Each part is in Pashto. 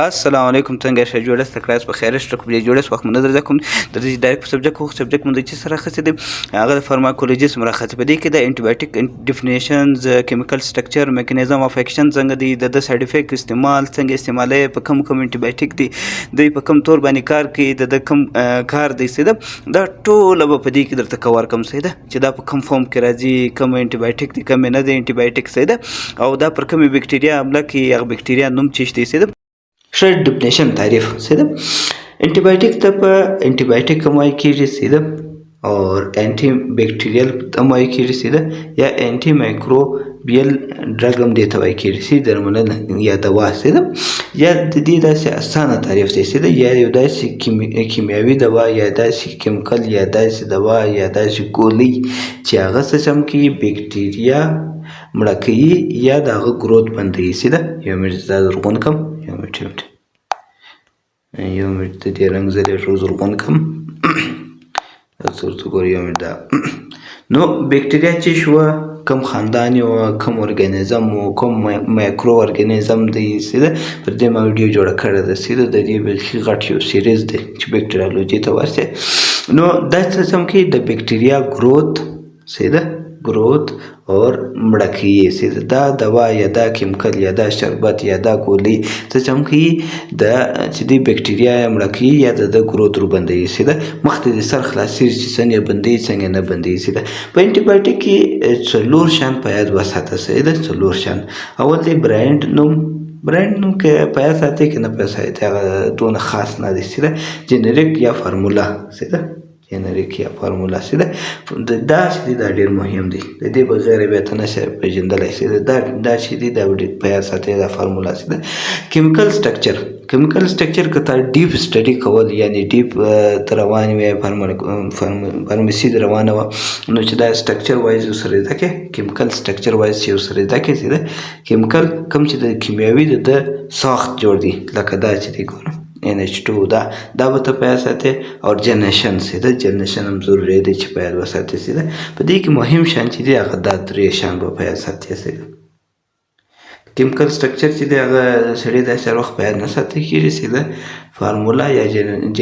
السلام علیکم، څنګه شه جوړ است؟ کلاس په خیر شته؟ کوم جوړ است؟ وخت منظر ده کوم د دې ډایرکټ سبجیکټ خو سبجیکټ مونږ چې سره خسته دي، هغه د فارماکولوژي سره خسته. په دې کې د انټي ډیفینیشنز، کیمیکل سټرکچر، میکانیزم اف اکشن څنګه دی، د ساید افیکټ، استعمال څنګه استعمالې، په کم کم انټي بایوټیک دی، دی په کم تور باندې کار کوي، د کم کار دی سیده، دا ټول به په دې کې درته کور کوم سیده، چې دا په کم فارم کې راځي، کم انټي بایوټیک دی، کم نه دی انټي بایوټیک سیده، او دا پر کومې بکټریا حمله کوي، هغه بکټریا نوم چې دی سیده. ښه ډیفینیشن، تعریف سیده. انټي بایوټیک ته په انټي بایوټیک هم وایي کېږي سیده، او انټي بیکټیریل هم وایي کېږي سیده، یا انټي مایکروبیل ډرګ هم دې ته وایي کېږي سیده، درملنه یا دوا سیده. یا د دې داسې اسانه تعریف دی سیده، یا یو داسې کیمیاوي دوا یا داسې کیمیکل یا داسې دوا یا داسې ګولۍ چې هغه څه سم کوي، بکټریا مړه کوي یا د هغه ګروت بندوي سیده. یو منټ، دا زرغون کم. یو منټ، یو منټ، یو منټ، د دې رنګ زه لږ زرغون کم، څو څو ګوري. یو منټ. دا نو بکټریا چې شوه، کم خاندان و، کم ارګانیزم و، کوم مایکرو ارګانیزم دی سیده، پر دې ما ویډیو جوړه کړې ده سیده. د دې بیخي غټ یو سیریز دی چې بکټریالوجي ته ورسې. نو دا څه سم کوي؟ د بکټریا ګروت سیده، ګروت اور مړه کوي سیده. دا دوا یا دا کیمیکل یا دا شربت یا دا ګولۍ څه چم کوي د چې دی بکټریا یې مړه کوي یا د ګروت ور بندوي سیده. مخته د سر خلاصېږي چې څنګه بندوي، څنګه نه بندوي سیده. په انټي بایوټیک کې څلور شیان په یاد وساته سیده، څلور شیان. اول دی برانډ نوم. برانډ نوم که په یاد ساتې که نه په یاد ساتې، هغه دونه خاص نه دی سیده. جنریک یا فارمولا سیده، جنریک یا فارمولا سیده، دا چې دی دا ډېر مهم دی، د دې بغیر بیا ته نه شې پېژندلی سیده. دا چې دی دا ډېر په یاد ساتئ، دا فارمولا سیده. کیمیکل سټرکچر. کیمیکل سټرکچر که تا ډیپ سټډي کول، یعنی ډیپ ته روان وې، فارمسي د روانه وه، نو چې دا سټرکچر وایز ورسره زده کړې، کیمیکل سټرکچر وایز چې ورسره زده کړې سیده، کیمیکل کوم چې د کیمیاوي د ساخت جوړ دی، لکه دا چې دی ګورم NH2، دا به ته په یاد ساتې. او جنریشن سیده، جنریشن هم ضروري دی چې په یاد وساتې سیده. په دې کې مهم شیان چې دی هغه دا درې شیان به په یاد ساتې سیده. کیمیکل سټرکچر چې دی هغه سړی داسې هر وخت په یاد نه ساتل کېږي سیده. فارمولا یا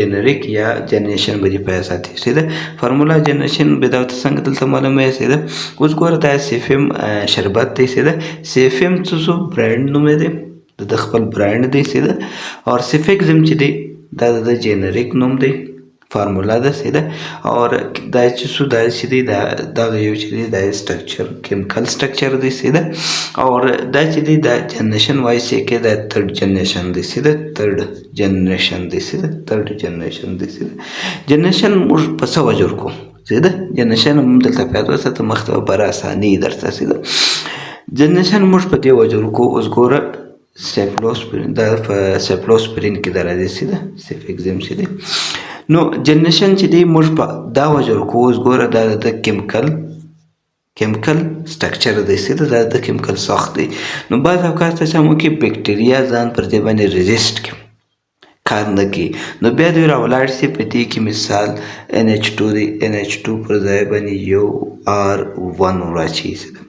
جنریک یا جنریشن به دې په یاد ساتې سیده. فارمولا، جنریشن به دا ورته څنګه دلته معلوموې سیده؟ اوس ګوره، دا سیفیم شربت دی سیده. سیفیم څه شو؟ برانډ نوم یې دی، د خپل برانډ دی سیده. او سیفیکزم چې دی دا د جنریک نوم دی، فارمولا ده سیده. او دا چې څو دا چې دی دا دغه یو چې دی دا سټرکچر، کیمیکل سټرکچر دی سیده. او دا چې دی دا جنریشن وایي چې کې دا تھرډ جنریشن دی سیده، تھرډ جنریشن دی سیده، تھرډ جنریشن دی سیده. جنریشن موږ په څه وجه ورکوو سیده؟ جنریشن موږ دلته په یاد وساته، مخته به بر اساني درته سیده. جنریشن موږ په دې وجه ورکوو. اوس ګوره، سیفلوسپرین دا په سیفلوسپرین کې دا راځي سیده، سیفیکزیم سیده. نو جنریشن چې دی موږ په دا وجه ورکوو. اوس ګوره، دا د کیمیکل سټرکچر دی سیده، دا د کیمیکل ساخت دی. نو بعض اوقات څه مو کې بکټریا ځان پر دې باندې ریزیسټ کوي، کار نه کوي، نو بیا دوی راولاړ سي. په دې کې مثال NH2 دی، NH2 پر ځای باندې یو R1 وراچوي سیده،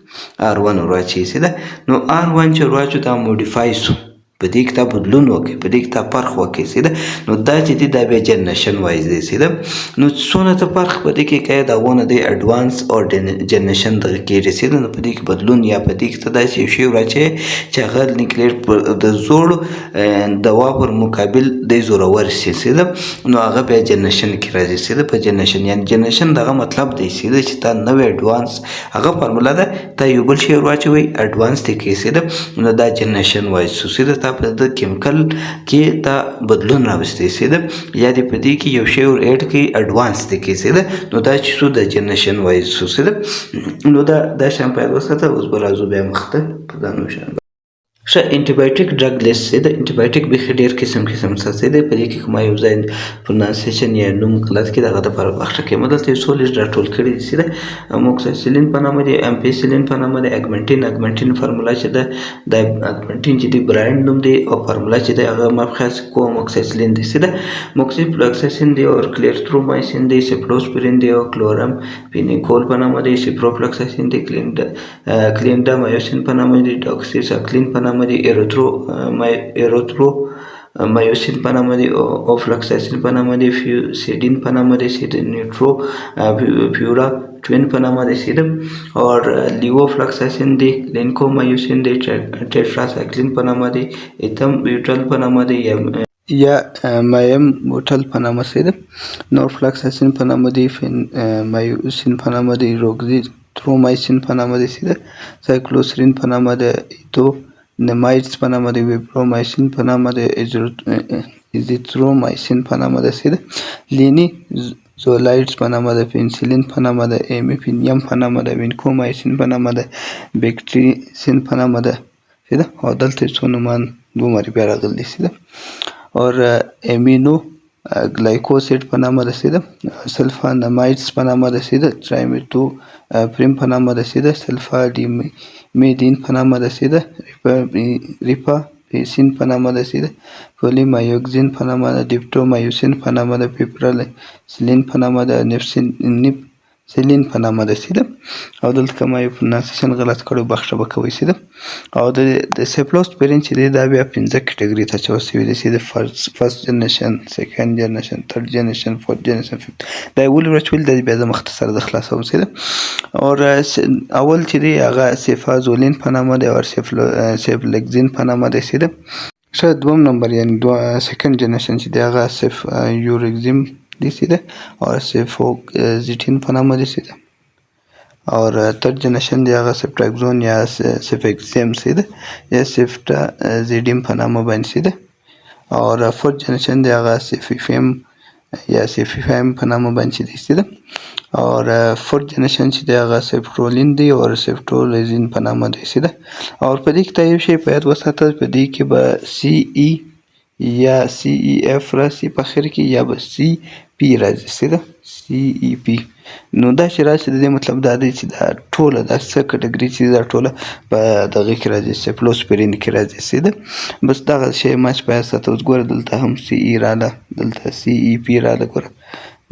R1 وراچوي سیده. نو R1 چې ورواچو، دا موډیفای سو، په دې کې تا بدلون وکړي، په دې کې تا فرق وکړي سیده. نو دا چې دی دا بیا جنریشن وایز دی سیده. نو څونه ته فرق په دې کې کوي، دا ونه دی اډوانس او جنریشن دغه کېږي سیده. نو په دې کې بدلون یا په دې کې ته داسې یو شی وراچوې چې هغه نیکلیټ پر د زوړ دوا پر مقابل دی زورور سي سیده، نو هغه بیا جنریشن کې راځي سیده. په جنریشن یعنی جنریشن دغه مطلب دی سیده چې تا نوې اډوانس، هغه فارمولا ده، تا یو بل شی ورواچوي، اډوانس دی کوي سیده، نو دا جنریشن وایز سو سیده. تا په د کیمیکل کې تا بدلون راوستی سیده، یا دې په دې کې یو شی ور اډ کړي، اډوانس دی کوي سیده، نو دا چې سو د جنریشن وایز سو سیده. نو دا شیان په یاد وساته. اوس به راځو بیا مخته په دا نو شیان. ښه، انټي بایوټیک ډرګ لیست سیده. انټي بایوټیک بیخي ډېر قسم قسم څه سیده. په دې کې که ما یو ځای پرونانسیشن یا نوم غلط کړي، دغه دپاره بخښه کوم. دلته یو څو لیست راټول کړي دي سیده. موکساسیلین په نامه دی، امپیسیلین په نامه دی، اګمنټین. اګمنټین فارمولا چې ده، د اګمنټین چې دی برانډ نوم دی، او فارمولا چې دی هغه ما په خیال کوموکساسیلین دی سیده. موکسیفلوکساسین دی، او کلیرترومایسین دی، سیفلوسپرین دی، او کلورم پینیکول په نامه دی، سیپروفلوکساسین دی، کلینډامایوسین په نامه دی، ډاکسیساکلین په نامه دی، ایروترو مایوسین په نامه دی، اوفلکساسین په نامه دی، فیوسیډین په نامه دی، نیټرو پیورا ټوین په نامه دی، صحیح ده. او لیوفلکساسین دی، لینکومایوسین دی، ټیټراسایکلین په نامه دی، ایتم بیوټل په نامه دی یا مایم بوټل په نامه، صحیح ده. نورفلکساسین په نامه دی، مایوسین په نامه دی، روکزیترومایسین په نامه دی، صحیح ده. سایکلوسرین په نامه دی، ایتو نمایټس په نامه دی، ویبرومایسین په نامه دی، ایزیترومایسین په نامه دی، صحیح ده. لینی زولایډز په نامه ده، پنسلین په نامه ده، ایمیپینیم په نامه ده، وینکومایسین په نامه ده، بیکټریسین په نامه ده، صحیح ده. او دلته څو نومان دوه مرې بیا راغلي دي، صحیح ده. او امینو ګلایکوسیډ په نامه ده، صحیح ده. سلفانامایډز په نامه ده، صحیح ده. ټرایمیتو پریم په نامه ده، صحیح ده. سلفاډیمیدین په نامه ده، صحیح ده. ریفاپیسین په نامه ده، صحیح ده. پولیمایوکزین په نامه ده، ډیپټومایوسین په نامه ده، پیپراسلین په نامه ده، نیپسلین په نامه ده، صحیح ده. او دلته که ما یو پرونانسیشن غلط کړی بخښه به کوئ، صحیح ده. او د سیفلوسپرین چې دی دا بیا پنځه کټګري ته اچول شوي دي، صحیح ده. First generation، second generation، third generation، fourth generation، fifth. دا یې ولې ورچول؟ دا بیا زه مختصر د خلاصوم، صحیح ده. او اول چې دی هغه سیفازولین په نامه دی او سیفلکزین په نامه دی، صحیح ده. ښه، دوم نمبر یعنی second generation چې دی هغه سیف یورکزیم دی، صحیح ده. او سیفوکزیټین په نامه دی، صحیح ده. او third generation دی هغه سیفټراکزون یا سیفکزیم، صحیح ده، یا سیفټازیډیم په نامه باندې، صحیح ده. او fourth generation دی هغه سیفیفیم یا سیفیفایم په نامه باندې دی، صحیح ده. او fourth generation چې دی هغه سیفټرولین دی او سیفټرولیزین په نامه دی، صحیح ده. او په دې کې یو شی په یاد وساته، په دې کې به سی ای یا سی ای اف راسي په اخر کې یا به سی پی راځي، صحیح ده، سی ای پی. نو دا چې راشي د دې مطلب دا دی چې دا ټوله دا څه کټګري چې دا ټوله په دغه کې راځي، سیفلوسپرین کې راځي، صحیح ده. بس دغه شی ما چې په یاد ساته. اوس ګوره دلته هم سی ای راله، دلته سی ای پی راله، ګوره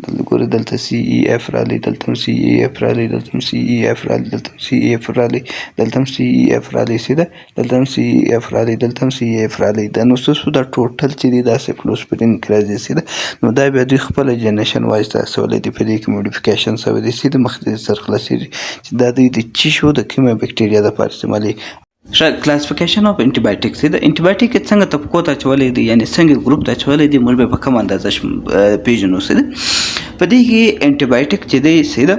دلته ګوره دلته سی ای اف رالی، دلته هم سی ای اف رالی، دلته هم سی ای اف رالی، دلته هم سی ای اف رالی، دلته هم سی ای اف رالی، صحیح ده، دلته هم سی ای اف رالی، دلته هم سی ای اف رالی. دا نو څه دا ټوټل چې دی دا سیفلوسپرین کې راځي، صحیح ده. نو دا بیا دوی خپله generation wise ته دی، په دې کې modification شوی دی، صحیح ده، مخ دې سر خلاصېږي چې دا دوی د چی شو د کومې بکټریا دپاره استعمالوي. ښه، classification of antibiotics د انټي بایوټیک څنګه طبقو ته اچولی دی، یعنی څنګه ګروپ ته اچولی دی، موږ به په کومه اندازه پېژنو، صحیح ده. په دې کې انټي بایوټیک چې دی، صحیح ده،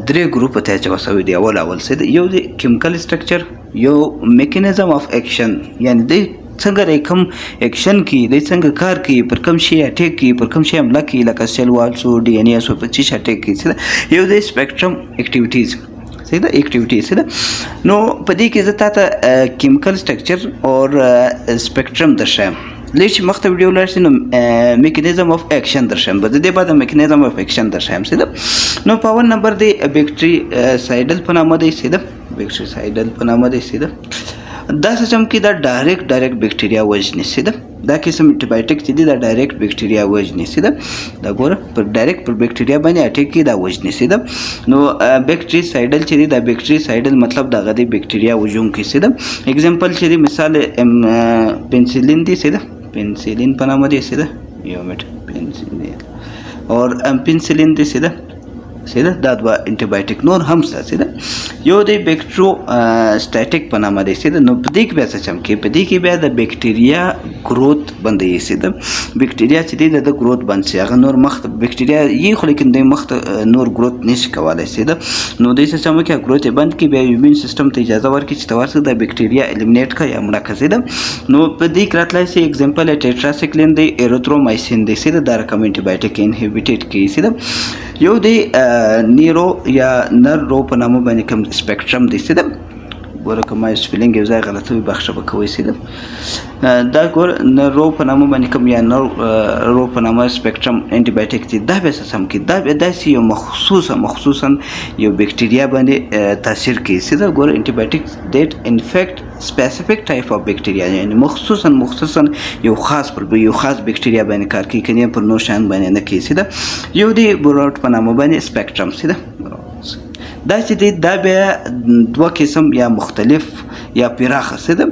درې ګروپ ته اچول شوی دی. اول اول، صحیح ده، یو دی chemical structure، یو mechanism of action، یعنی دی څنګه دی کوم اکشن کوي، دی څنګه کار کوي، پر کوم شی attack کوي، پر کوم شی حمله کوي، لکه cell wall سو، DNA سو، په څه شي attack کوي، صحیح ده. یو دی spectrum activities، صحیح ده، activity، صحیح ده. نو په دې کې زه تا ته chemical structure او spectrum درښیم. لږ چې مخته ویډیو لاړ شي نو mechanism of action درښیم، به د دې بعد mechanism of action درښیم، صحیح ده. نو په اول نمبر دی bactericidal په نامه دی، صحیح ده، bactericidal په نامه دی، صحیح ده. دا سیستم کې دا direct بکټریا وژني، صحیح ده. دا قسم انټي بایوټیک چې دی دا direct بکټریا وژني، صحیح ده. دا ګوره پر direct پر بکټریا باندې attack کوي، دا وژني، صحیح ده. نو bactericidal چې دی دا bactericidal مطلب دغه دی بکټریا وژونکی، صحیح ده. example چې دی مثال پنسلین دی، صحیح ده، پنسلین په نامه دی، صحیح ده. یو منټ، پنسلین اور پنسلین دی، صحیح ده، صحیح ده. دا دوه انټي بایوټیک نور هم شته، صحیح ده. یو دی bacteriostatic په نامه دی، صحیح ده. نو په دې کې بیا څه چم کې، په دې کې بیا د بکټریا growth بندوي، صحیح ده. بکټریا چې دی د growth بند شي، هغه نور مخ بکټریا یې خو لیکن دی مخ ته نور growth نشي کولی، صحیح ده. نو دې څه چم کې growth یې بند کړي، بیا immune system ته اجازه ورکړي چې ته ورسه دا بکټریا eliminate کړه یا مړه کړه، صحیح ده. نو په دې کې راتلی شي example tetracycline دی، erythromycin دی، صحیح ده. دا رقم انټي بایوټیک inhibited کوي، صحیح ده. یو دی narrow یا narrow په نامه باندې کوم spectrum دی، صحیح ده. ګوره که ما spelling یو ځای غلط وي بخښه به کوئ، صحیح ده. دا ګوره narrow په نامه باندې کوم یا narrow په نامه spectrum antibiotic دی، دا بیا څه سم کړي، دا بیا داسې یو مخصوصا یو بکټریا باندې تاثیر کوي، صحیح ده. ګوره antibiotic that infect specific type of bacteria، یعنی مخصوصا یو خاص پر یو خاص بکټریا باندې کار کوي، کني پر نور شیان باندې نه کوي، صحیح ده. یو دی broad په نامه باندې spectrum، صحیح ده. دا چې دی دا بیا دوه قسم یا مختلف یا پراخه څه ده.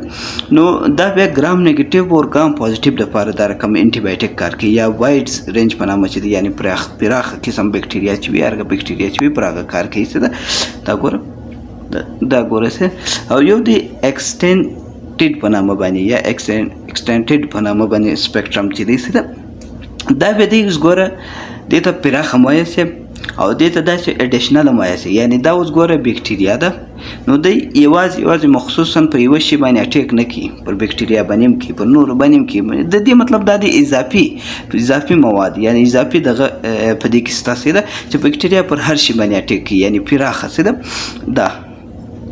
نو دا بیا ګرام نیگیټیو او ګرام پوزټیو د پاره دا رقم انټي بایوټیک کار کوي، یا وایډ رینج په نامه چې دی، یعنی پراخ قسم بکټریا چې وي، هرګه بکټریا چې وي پر هغه کار کوي څه ده. دا ګوره، دا ګوره څه. او یو دی extended په نامه باندې یا extended په نامه باندې spectrum چې دی څه ده، دا به دی اوس ګوره دې ته پراخه مایع شي او دې ته داسې additional مایع شي. یعنی دا اوس ګوره بکټریا ده، نو دی یوازې مخصوصا په یوه شي باندې attack نه کوي، پر بکټریا باندې هم کوي، پر نورو باندې هم کوي. د دې مطلب دا دی اضافي مواد، یعنی اضافي دغه په دې کې سته څه ده چې بکټریا پر هر شي باندې attack کوي، یعنی پراخه څه ده، دا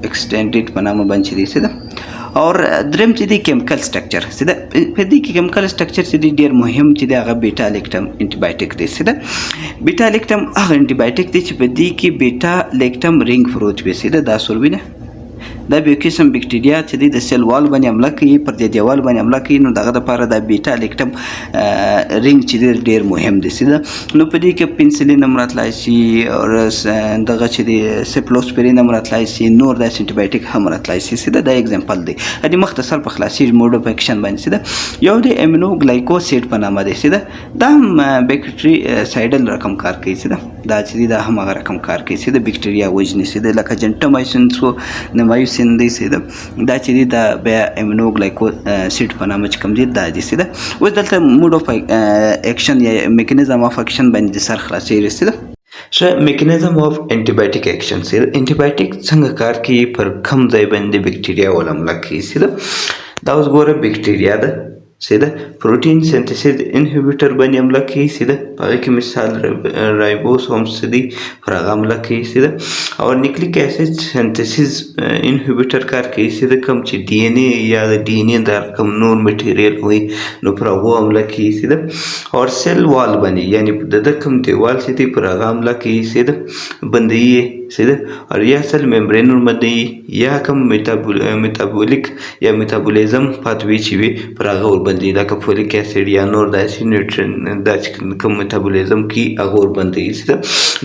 extended په نامه باندې چې دی څه ده. اور دریم چې دی chemical structure څه ده، په دې کې chemical structure چې دی ډیر مهم چې دی هغه beta lactam antibiotic دی څه ده. beta lactam هغه انټي بایوټیک دی چې په دې کې beta lactam ring پروت وي څه ده. دا سوربینه دا به قسم بکټریا چې دی د cell wall باندې حمله کوي، پر دې دیوال باندې حمله کوي، نو دغه دپاره دا beta lactam ring چې دی ډیر مهم دی څه ده. نو په دې کې پنسلین هم راتلای شي، او دغه چې دی cephalosporin هم راتلای شي، نور داسې انټي بایوټیک هم راتلای شي څه ده. دا example دی، دې مختصر په خلاصېږي mode of action باندې څه ده. یو د aminoglycoside په نامه دی څه ده، دا هم bactericidal رقم کار کوي څه ده. دا چې دی دا هم هغه رقم کار کوي څه ده، بکټریا وژني څه ده، لکه gentamicin څو neomycin دی څه ده. دا چې دی دا بیا aminoglycoside په نامه چې کوم دی دا دی څه ده. اوس دلته mode of action یا mechanism of action باندې د سر خلاصېږي څه ده. ښه mechanism of antibiotic action څه ده، انټي بایوټیک څنګه کار کوي، پر کوم ځای باندې بکټریا ول حمله کوي څه ده. دا اوس ګوره بکټریا ده څه ده، protein synthesis inhibitor باندې حمله کوي څه ده. په هغې کې مثال ribosome څه دی، پر هغه حمله کوي څه ده. او nucleic acid synthesis inhibitor کار کوي څه ده، کوم چې DNA یا د DNA دا کوم نور material وي نو پر هغو حمله کوي څه ده. او cell wall باندې، یعنی د ده کوم دیوال چې دی پر هغه حمله کوي څه ده، بندوي یې څه ده. او یا cell membrane وربندوي، یا کوم metabolic یا metabolism pathway چې وي پر هغه وربندوي، لکه folic acid یا نور داسې nutrient دا چې کوم metabolism کوي هغه وربندوي څه ده.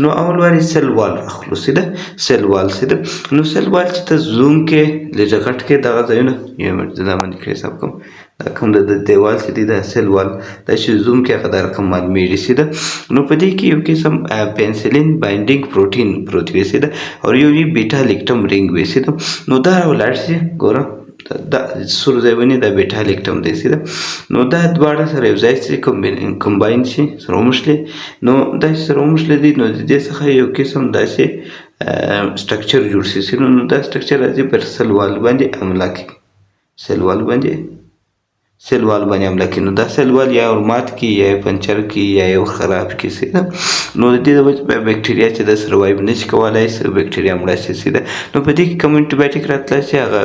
نو اول وارې cell wall راخلو څه ده، cell wall څه ده. نو cell wall چې ته zoom کې لږ غټ کې دغه ځایونه، یو منټ زه دا باندې کړی حساب کوم، دا کوم د دیوال چې دی دا cell wall دا چې zoom کې هغه دا رقم معلومیږي څه ده. نو په دې کې یو قسم penicillin binding protein پروت وي څه ده، او یو یې beta lactam ring وي څه ده. نو دا راولاړ شي ګوره دا سور ځای باندې دا beta lactam دی څه ده. نو دا دواړه سره یو ځای شي، combine شي سره وموښلي، نو دا چې سره وموښلي دي نو د دې څخه یو قسم داسې structure جوړ شي. نو دا structure راځي پر cell wall باندې حمله کوي، cell wall باندې، cell wall باندې حمله کوي. نو دا cell wall یا ورمات کړي یا یې پنچر کړي یا یې خراب کړي څه ده. نو د دې د وجې بیا بکټریا چې ده survive نه شي کولی، بکټریا مړه شي څه ده. نو په دې کې کوم انټي بایوټیک راتلی شي هغه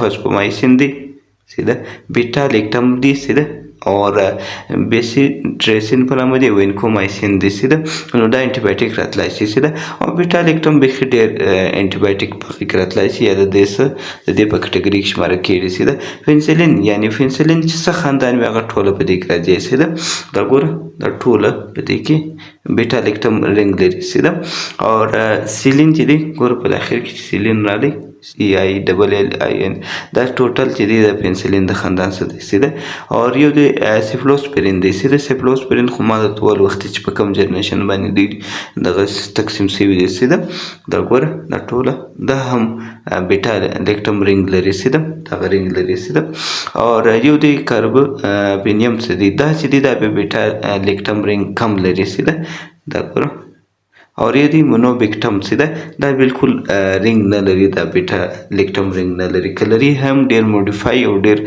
fosfomycin دی څه ده، beta lactam دی څه ده، اور bacitracin په نامه دی، vancomycin دی څه ده. نو دا انټي بایوټیک راتلی شي څه ده. او beta lactam بیخي ډېر انټي بایوټیک په هغې کې راتلی شي، یا د دې څه د دې په کټګري کې شماره کېږي څه ده. پنسلین، یعنی پنسلین چې څه خاندان وي هغه ټوله په دې کې راځي څه ده. دا ګوره دا ټوله په دې کې beta lactam ring لري څه ده. اور cillin چې دی ګوره په اخر کې چې cillin راغلی C I double L I N، دا total چې دی د پنسلین د خاندان څخه دی څه ده. اور یو دی cephalosporin دی څه ده. cephalosporin خو ما درته وویل وختي چې په کوم generation باندې دوی دغه تقسیم شوي دی څه ده. دا ګوره دا ټوله دا هم beta lactam ring لري څه ده، دغه ring لري څه ده. اور یو دی carbapenem څه دی، دا چې دی دا بیا beta lactam ring کم لري څه ده. دا ګوره اور یو دی monobactam څه ده، دا بالکل رینګ نه لري، دا beta lactam ring نه لري، که لري هم ډېر modify او ډېر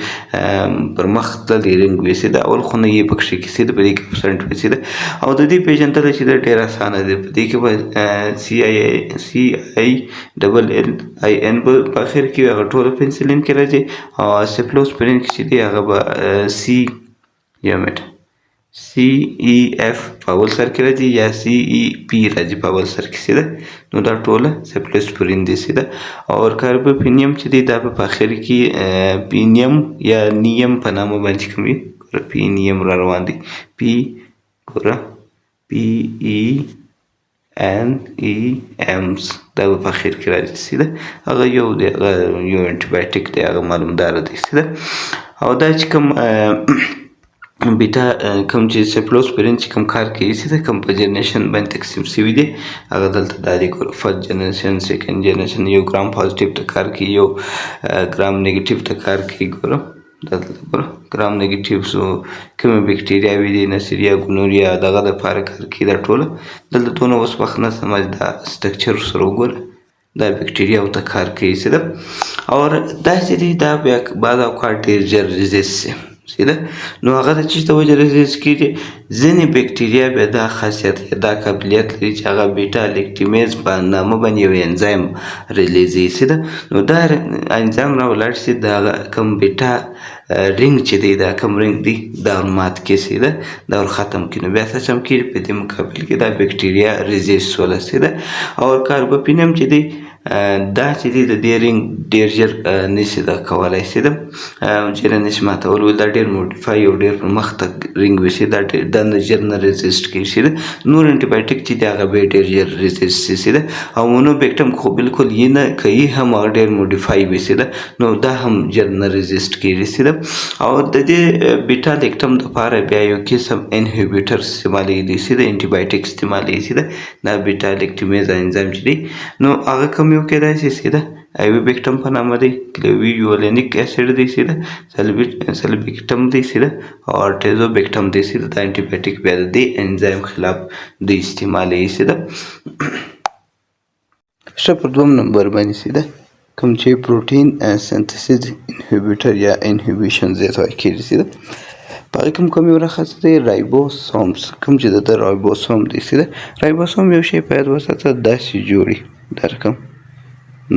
پرمخ تللی ring وي څه ده. اول خو نه یې پکښې کې څه ده، په دې کې absent وي څه ده. او د دې پېژندل چې ده ډېر اسانه دی، په دې کې به C I C I double L I N به په اخر کې وي، هغه ټوله پنسلین کې راځي. او cephalosporin کې چې دی هغه به C یو منټ C E F په اول سر کې راځي یا C E P راځي په اول سر کې څه ده. نو دا ټوله cephalosporin دی څه ده. او carbapenem چې دی دا به په اخر کې penem یا نیم په نامه باندې کوم وي، ګوره penem را روان دی، P ګوره P E ان ای امز دا به په اخر کې راځي سیده. هغه یو دی، هغه یو انټي دی، هغه معلومدار دی سیده. او دا چې کوم بیتا کوم چې سیفلوسپرین چې کوم کار کوي سیده، کوم په generation باندې تقسیم شوي دي، هغه دلته دا دی ګوره، first generation، second generation، یو gram positive ته کار کوي، یو gram negative ته کار کوي. ګوره دا دلته ګوره، gram negative سو کومې بکټریاوې دي، Neisseria gonorrhoeae، دغه دپاره کار کوي. دا ټوله دلته دونه اوس وخت نه سمه، دا structure سره وګوره، دا بکټریاو ته کار کوي سیده. او داسې دی، دا بیا بعض اوقات ډېر ژر resist شي سیده. نو هغه د چیش د وجې resist کېږي؟ ځینې بکټریا بیا دا خاصیت یا دا قابلیت لري چې هغه beta lactamase په نامه باندې یو انزایم ریلیزوي سیده. نو دا انزایم را ولاړ شي، دا هغه کوم beta ring چې دی، دا کوم ring دی، دا ور مات کړي سیده، دا ور ختم کړي. نو بیا څه چم کېږي؟ په دې مقابل کې دا بکټریا resist سوله سیده. او carbapenem چې دی، دا چې دی د دې ring ډېر ژر نشي دا کولی سیده، ژر نشي ماتول. ول دا ډېر modify او ډېر پرمختګ ring وي، دا ډېر دا نه ژر نه resist کېږي سیده. نور انټي چې دی هغه بیا ډېر ژر resist شي سیده. او monobactam خو بالکل یې نه کوي هم، هغه ډېر modify وي سیده، نو دا هم ژر نه resist کېږي سیده. او د دې beta lactam دپاره بیا یو قسم inhibitor استعمالېږي سیده، انټي استعمالېږي سیده. دا beta lactamase انزایم چې دی، نو هغه کوم یو کېدای شي سیده؟ Avibactam په نامه دی، clavulanic acid دی سیده، sulbactam دی سیده او tazobactam دی سیده. دا انټي بیا د دې انزایم خلاف دی استعمالېږي سیده. ښه، پر دوم نمبر باندې سیده کوم چې protein synthesis inhibitor یا inhibition زیات وایي کېږي سیده، په هغې کوم کوم یو راخستی دی؟ Ribosomes، کوم چې د رایبوسوم دی سیده. رایبوسوم یو شی په یاد وساته، داسې جوړي، دا رقم،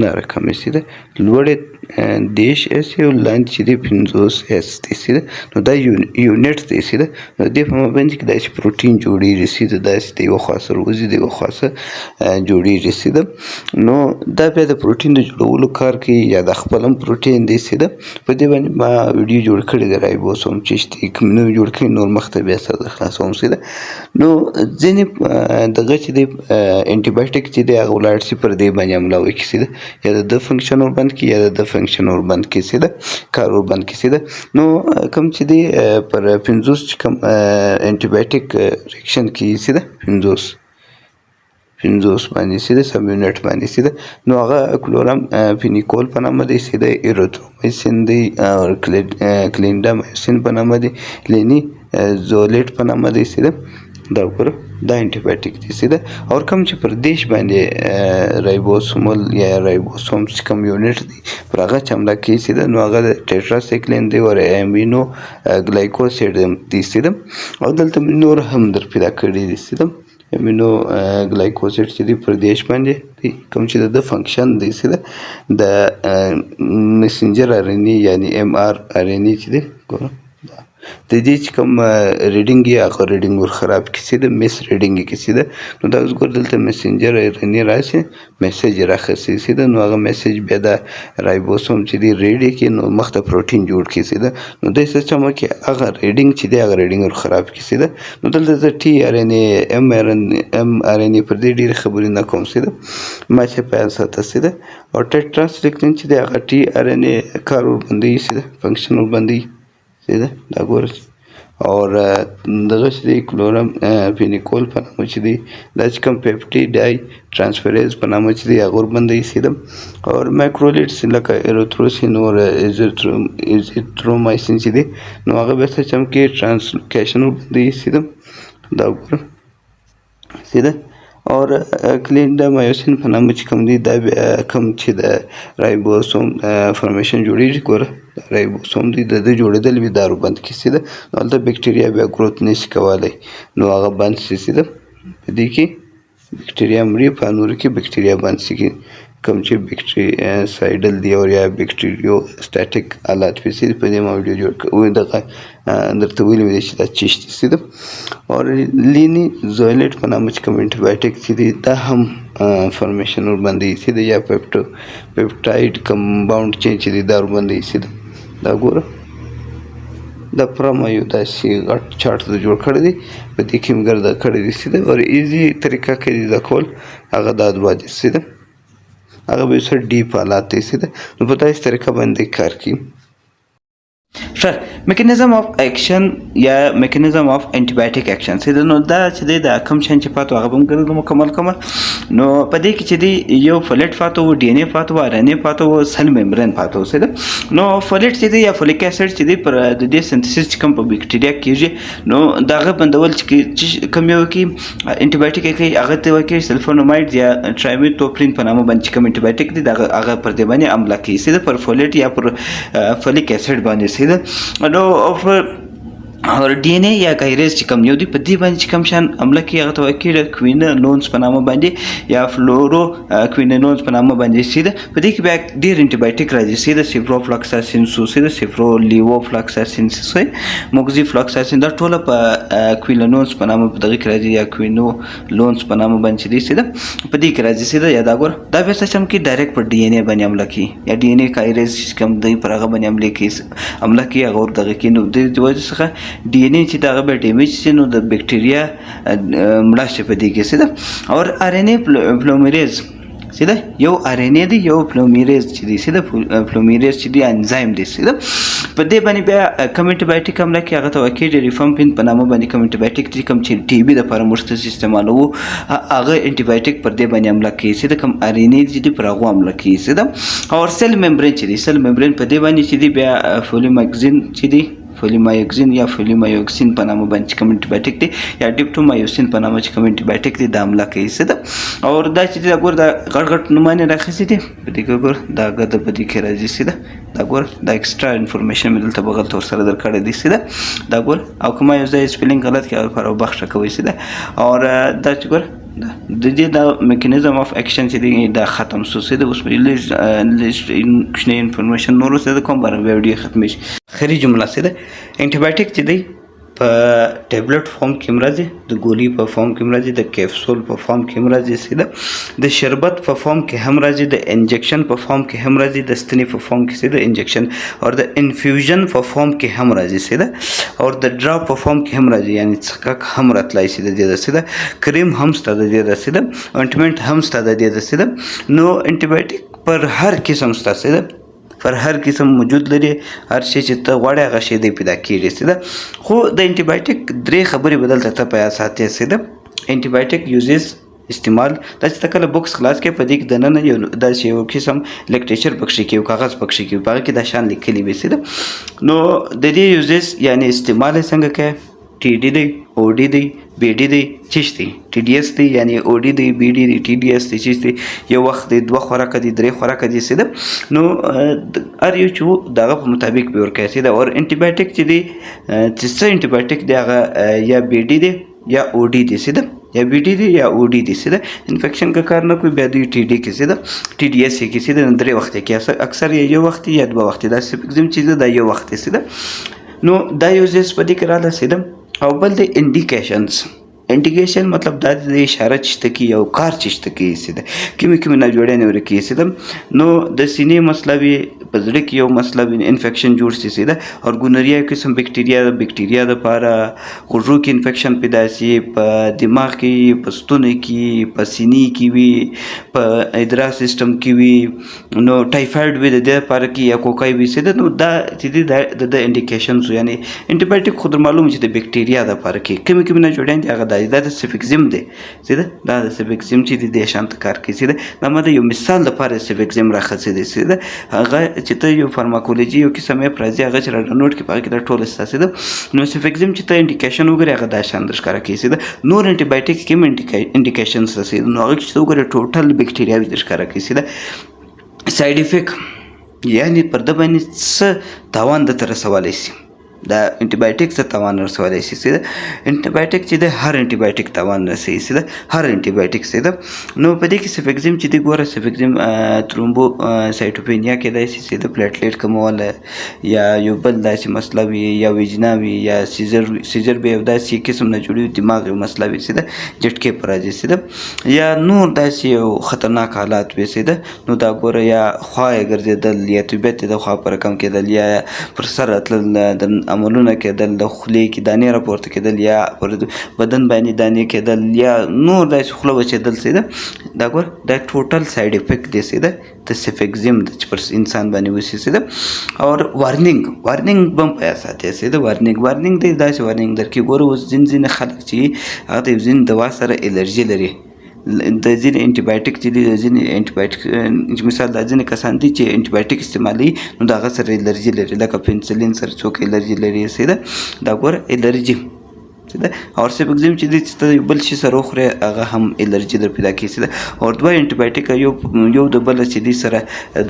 دا رقم یې سیده، لوړې 30 S او لاندې چې دی 50 S دی سیده. نو دا unit دی سیده. نو دې په مابین کې داسې پروټین جوړېږي سیده، داسې د یوه خوا سره وځي، د یوه خوا سره جوړېږي سیده. نو دا بیا د پروټین د جوړولو کار کوي، یا د خپل هم پروټین دی سیده. په دې باندې ما ویډیو جوړ کړې دی، رایبوسوم چې شته کوم نوی جوړ کړي، نور مخته بیا سره خلاصوم سیده. نو ځینې دغه چې دی انټي چې دی، هغه ولاړ شي پر دې باندې حمله وکړي سیده، یا د ده function ور بند کړي یا د ده function ور بند کړي سیده، کار ور بند کړي سیده. نو کوم چې دی پر 50 چې کوم انټي reaction کوي سیده، 50 باندې سیده، subunit باندې سیده، نو هغه chloramphenicol په نامه دی سیده، erythromycin دی او clindamycin په نامه دی، linezolid په نامه دی سیده. دا وګوره، دا انټي دی سیده. او کوم چې پر 30 باندې ribosomal یا رایبوسوم چې کوم unit دی، پر هغه چې حمله کوي سیده، نو هغه ټیټراسایکلین دی او aminoglycoside دی سیده. او دلته مې نور هم در پیدا کړي دي سیده. aminoglycoside چې دی پر 30 باندې دی، کوم چې د ده function دی سیده، د messenger RNA یعنی mRNA چې دی، ګوره د دې چې کوم reading یې، هغه reading ور خراب کړي سیده، misreading یې کړي سیده. نو دا اوس ګوره، دلته messenger RNA راشي، message راخسي سیده. نو هغه message بیا د رایبوسوم چې دی read کړي، نو مخته پروټین جوړ کړي سیده. نو دی څه چم وکړي؟ هغه reading چې دی، هغه reading ور خراب کړي سیده. نو دلته زه ټي ار ان ای، ام ار ان ای پر دې ډېرې خبرې نه کوم سیده، ما چې په یاد ساته سیده. او ټیټراسایکلین چې دی، هغه tRNA کار ور بندوي سیده، function ور بندوي سیده. دا ګوره، او دغه چې دی chloramphenicol په نامه چې دی، دا چې کوم peptidyl transferase په نامه چې دی، هغه ور بندوي سیده. او macrolides لکه erythromycin او azithromycin چې دی، نو هغه بیا څه چم کې translocation ور بندوي سیده. دا وګوره سیده. او clindamycin په نامه چې کوم دی، دا بیا کوم چې د ribosome formation جوړېږي، ګوره رایبوسوم دی، د ده جوړېدل وي، دا ور بند کړي سیده. نو هلته بکټریا بیا growth نشي کولی، نو هغه بند شي سیده. په دې کې بکټریا مري، په نورو کې بکټریا بند شي، کوم چې bactericidal دی او یا bacteriostatic آلات وي سیده. په دې ما ویډیو جوړ کړ، دغه درته ویلي مې دي چې دا چیش دي سیده. او linezolid په نامه چې کوم انټي چې دی، دا هم formation ور باندې سیده، یا peptide کوم bound chain چې دی، دا ور باندې سیده. دا ګوره. دا پوره ما یو داسې غټ چارټ د جوړ کړی دی، په دې کې مې ګرده کړی دی، سیده او ایزي طریقه کې دا کول هغه دا دوه دي، سیده هغه به څه ډیپ حالات دی، سیده. نو په داسې طریقه باندې کار کوي. ښه، میکانیزم اف اکشن یا میکانیزم اف انټي اکشن، سیده. نو دا چې دی دا کوم شان چې پاتو هغه به هم ګرځو مکمل کمل. نو په دې کې چې دی یو فولیټ پاتو و، ډي ان ای پاتو و، ار ان ای پاتو و، سل ممبرین پاتو، سیده. نو فولیټ چې دی یا فولیک اسید چې دی پر د دې سنتھیسس چې کوم په بیکټیریا کېږي، نو دغه بندول چې کوم یو کې انټي بایوټیک کوي هغه ته ورکوي سلفونومایډ یا ټرایمیتوپرین په نامه باندې چې کوم انټي بایوټیک دی، دغه هغه پر دې باندې عمله کوي، سیده، پر فولیټ یا پر فولیک اسید باندې، سیده. نو اور ډي ان ای یا ګایریز چې کوم یو دی، په دې باندې چې کوم شان عمله کوي هغه ته وایي کېږي کوینولونز په نامه باندې یا فلورو کوینولونز په نامه باندې، سیده. په دې کې بیا ډېر انټي بایوټیک راځي، سیده، سیفروفلاکساسین سو، سیده، سیفرو لیوفلاکساسین سو، موکزی فلاکساسین، دا ټوله په کوینولونز په نامه په دغه کې راځي یا کوینولونز په نامه باندې چې دی، سیده، په دې کې راځي، سیده. یا دا ګور دا بیا څه چم کې ډایرکټ پر ډي ان ای باندې عمله کوي یا ډي ان ای کایریز چې کوم دی پر هغه باندې عمله کوي، عمله کوي هغه ور دغه کې. نو د دې وجې څخه ډي ان ای چې دغه به ډیمیج شي، نو د بیکټیریا مړه شي په دې کې، سیده. او ار ان ای پلومیریز، سیده، یو ار ان ای دی، یو پلومیریز چې دی، سیده، پلومیریز چې دی انزایم دی، سیده. په دې باندې بیا کوم انټي بایوټیک حمله کوي هغه ته وایي کېږي ریفامپین په نامه باندې کوم انټي بایوټیک دی، کوم چې ټي بي دپاره موږ ته استعمالوو، هغه انټي بایوټیک پر دې باندې حمله کوي، سیده، کوم ار ان ای چې دی پر هغو حمله کوي، سیده. او سیل ممبرین چې دی، سیل ممبرین په دې باندې چې دی بیا فولیماکزین چې دی، فولیمایوکسین یا فولیمایوکسین په نامه باندې چې کوم انټي بایوټیک دی یا ډیپټومایوسین په نامه چې کوم انټي بایوټیک دی، دا حمله کوي، سیده. او دا چې دا ګور دا غټ غټ نومانې راخیستي دي، په دې کې ګور دا ګده په دې کې راځي، سیده. دا ګور دا ایکسټرا انفارمیشن مې دلته بغل ته ورسره درکړی دی، سیده. دا ګور او که ما یو ځای سپیلینګ غلط کړ لپاره وبخښه کوئ، سیده. او دا چې ګور د دې دا میکانیزم اف اکشن چې دی دا ختم سو، سیده. اوس مې لږ لږ کوچنی انفارمیشن نور سیده کوم باره ویډیو ختمې شي. خري جمله، سیده، انټي بایوټیک چې دی په ټابلیټ فارم کې هم راځي، د ګولۍ په فارم کې هم راځي، د کیپسول په فارم کې هم راځي، سیده، د شربت په فارم کې هم راځي، د انجکشن په فارم کې هم راځي، د ستنې په فارم کې، سیده، انجکشن او د انفیوژن په فارم کې هم راځي، سیده، او د ډراپ په فارم کې هم راځي، یعنی څکک هم راتلای شي د دې د، سیده، کریم هم شته د دې د، سیده، اونټمنټ هم شته د دې د، سیده. نو انټي بایوټیک پر هر قسم شته، سیده، پر هر قسم موجود لري، هر شی چې ته غواړې هغه شی دی پیدا کیږي، سیده. خو د انټي بایوټیک درې خبرې به دلته ته په یاد ساتې، سیده. انټي بایوټیک یوزز، استعمال، دا چې ته کله بوکس خلاص کړې، په دې کې دننه یو داسې یو قسم لیکټریچر پکښې کې، یو کاغذ پکښې کې، په هغه کې دا شان لیکلي وي، سیده. نو د دې یوزز یعنی استعمال یې څنګه کوې؟ ټي ډي دی، او ډي دی، بي ډي دی، چش دی، ټي ډي اس دی، یعنی او ډي دی، بي ډي دی، ټي ډي اس دی، چش دی، یو وخت دی، دوه خوراکه دی، درې خوراکه دی، سیده. نو هر یو چې وو د هغه په مطابق به ورکوي، سیده. او انټي بایوټیک چې دی، چې څه انټي بایوټیک دی هغه یا بي ډي دی یا او ډي دی، سیده، یا بي ډي دی یا او ډي دی، سیده. انفیکشن که کار نه کوي بیا دوی ټي ډي کې، سیده، ټي ډي اس کې، سیده، درې وخت کې، اکثر یې یو وخت یا دوه وخت. دا سیفکزیم چې دی دا یو وخت دی، سیده. نو دا یو ځای په دې کې راله، سیده. او بل دی انډیکیشنز. انډیکیشن مطلب دا دی اشاره چې ته کی یو کار چې ته کی، سیده، کومې کومې ناجوړې نه ورکې، سیده. نو د سینې مسله وي، په زړه کې یو مسله وي، انفیکشن جوړ شي، سیده، او ګونریا قسم بیکټیریا د پاره غوږو کې انفیکشن پیدا شي، په دماغ کې، په ستوني کې، په سینې کې وي، په ادرار سیستم کې وي، نو ټایفایډ وي د دې لپاره کې یا کوکای وي، سیده. نو دا چې دی د انډیکیشنز، یعنی انټي بایوټیک خو در معلوم چې د بیکټیریا د پاره کې کومې کومې ناجوړې دي هغه دا د سیفکزیم دی، سیده. دا د سیفکزیم چې دی دې شان ته کار کوي، سیده. دا ما د یو مثال لپاره سیفکزیم راخیستی دی، سیده. هغه چې ته یو فارماکولوژي یو قسم اپ راځي، هغه چې را ډاونلوډ کړې په هغه کې دا ټول سته، سیده. نو سیفکزیم چې ته انډیکیشن وګورې هغه دا شان در ښکاره کوي، سیده. نور انټي بایوټیک کې هم انډیکیشن سته، سیده. نو هغه کې چې ته وګورې ټوټل بیکټیریاوې در ښکاره کوي، سیده. سایډ افیکټ یعنی پر ده باندې څه تاوان درته رسولی شي، دا انټي بایوټیک څه تاوان رسولی شي، سیده. انټي بایوټیک چې دی هر انټي بایوټیک تاوان رسوي، سیده، هر انټي بایوټیک، سیده. نو په دې کې سیفکزیم چې دی ګوره، سیفکزیم ترومبو سایټوپینیا کېدای شي، سیده، پلیټلیټ کموالی یا یو بل داسې مسله وي، یا ویجنا وي، یا سیزر وي، سیزر به یو داسې قسم نه جوړوي، دماغ یو مسله وي، سیده، جټکې پر راځي، سیده، یا نور داسې یو خطرناک حالات وي، سیده. نو دا ګوره یا خوا یې ګرځېدل یا طبیعت یې د خوا پر کم کېدل یا پر سر راتلل د عملونه کېدل، د خولې کې دانې راپورته کېدل یا پر بدن باندې دانې کېدل یا نور داسې خوله وچېدل، صحیح ده؟ دا ګور دا ټوټل سایډ افیکټ دی، صحیح ده، د سیفکزیم د چې پر انسان باندې وشي، صحیح ده؟ او وارنینګ به هم په یاد ساتئ، صحیح ده؟ وارنینګ دی، داسې وارنینګ درکې. ګوره اوس ځینې خلک چې هغه د یو ځینې دوا سره الرژي لري، د ځینې انټي بایوټیک چې دي، د ځینې انټي بایوټیک چې مثال دا ځینې کسان دي چې انټي بایوټیک استعمالوي نو د هغه سره الرژي لري، لکه پنسلین سره څوک الرژي لري، صحیح ده؟ دا ګوره الرژي، صحیح ده؟ او سیفکزیم چې دی چې ته یو بل شي سره وخورې هغه هم الرژي در پیدا کوي، صحیح ده؟ او دوه انټي بایوټیک یو د بل چې دی سره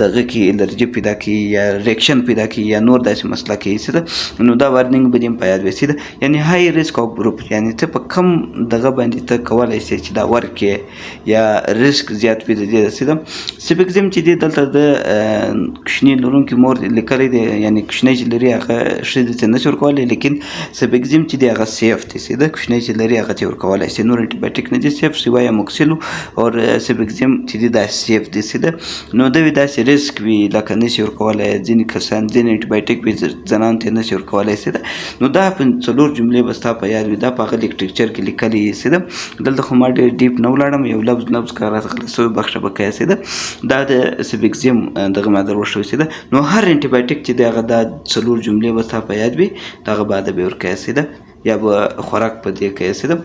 دغه کې الرژي پیدا کوي یا ریکشن پیدا کوي یا نور داسې مسله کوي، صحیح ده؟ نو دا وارنینګ به دې هم په یاد وي، صحیح ده؟ یعنی های ریسک اف ګروپ، یعنی ته په کم دغه باندې ته کولی شې چې دا ورکې یا ریسک زیات وي د دې، صحیح ده؟ سیفکزیم چې دی دلته د کوچني لرونکي مور لیکلی دی، یعنی کوچنی چې لري هغه ښځې ته نشي ورکولی، لیکن سیفکزیم چې دی هغه سیف دی، صحیح ده؟ کوچنی چې لري هغه ته ورکولی شي. نور انټي بایوټیک نه دي سیف سوای اموکسیلو او سیفکزیم چې دی دا سیف دی، صحیح ده؟ نو دوی داسې ریسک وي لکه نشي ورکولی ځینې کسان، ځینې انټي بایوټیک وي زنانو ته نشي ورکولی، صحیح ده؟ نو دا په څلور جملې به ستا په یاد وي، دا په هغه لیکچر کې لیکلی، صحیح ده؟ دلته خو ما ډېر ډیپ نه ولاړم، یو لفظ لفظ که راته غلط شوی بخښه به کوې، صحیح ده؟ دا د سیفکزیم دغه ما در وښوی، صحیح ده؟ نو هر انټي بایوټیک چې دی هغه دا څلور جملې به ستا په یاد وي، دغه بعد به ورکوې، صحیح ده؟ یا به خوراک په دې کوې، صحیح ده؟